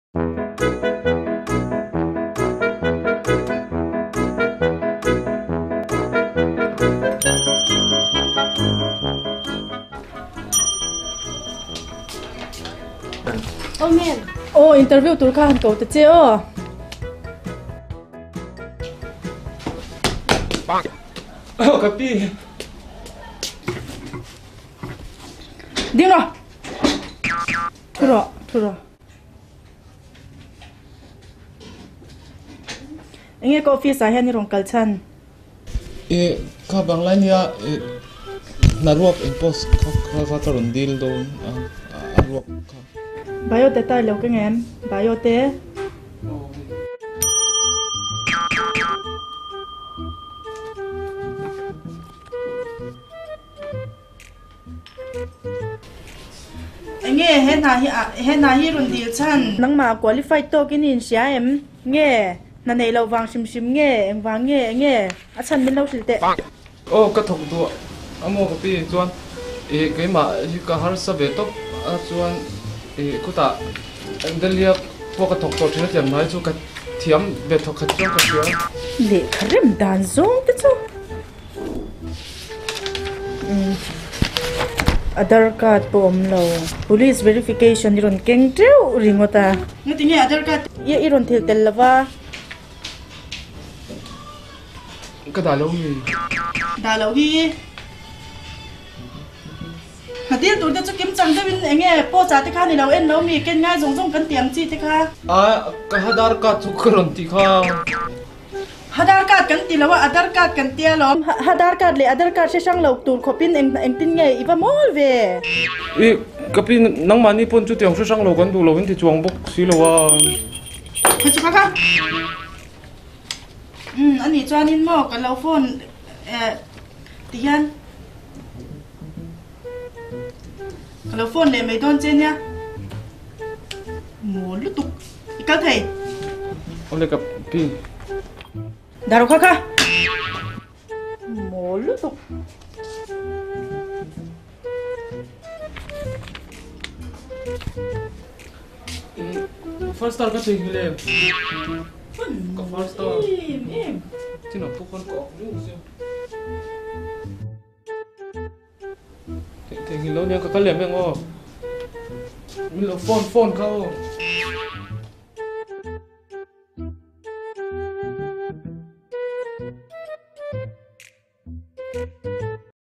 Aw ma'am. Aw interview tur kha han ko ta che aw. Aw ka pi. Ding rawh. Thu rawh, thu rawh. Enge ka office ah hian i rawn kal chhan? I kha banglai nia i hna ruak eng post kha kha kha ka rawn dil dawn a a ruak kha. Bio data i lo keng em? Bio te. Enge he hna hi ah he hna hi rawn dil chhan? Nangmah qualified tawk in i inhria em? Nge hna neih loh vang hrim hrim nge engvang nge enge a chhan min lo hrilh teh. Aw ka thawk duh a maw ka pi chuan ih keimah hi ka harsa ve tawp a chuan ih khutah Delhi-a pawh ka thawk tawh thin a tiang hnai chu ka thiam ve thawk khat chuan ka hria. Lehkha rem dan zawng te chu. Aadhar card pawh awm lo police verification i rawn keng teuh ringawt a. Ngati nge Aadhar card i rawn thil tel lo va? Ka dah lo mi. Dah loh hi. Hnatir tur te chu kim chang deuhin eng nge post ah te khan i lo en lo mi ken ngai zawng zawng kan tih ang chi te kha. A ka Aadhar card chu ka rawn tih kha. Hadar card kan ti lo a, Adhar card kan tia lawm. Hadar card leh Adhar card hre hrang lo tur khawpin eng engtin nge i va mawl ve? I ka pi nangmahni pawn chutiang hre hrang lo kan duh lo in ti chuang bawk si lo a. Kha chu kha kha. Umm anih chuanin maw ka lo phone eh ti hian ka lo phone leh mai dawn che nia. Mawl lutuk. I kal thei. Awle ka pi. Daru kha kha. Mawl lutuk. First star ka thei ngile. Ka first star. Em em. Tin ang pawh khan ka awk riau sia. Thei ngil lo nia ka kal leh mai ang aw. Min lo phone phone kha aw.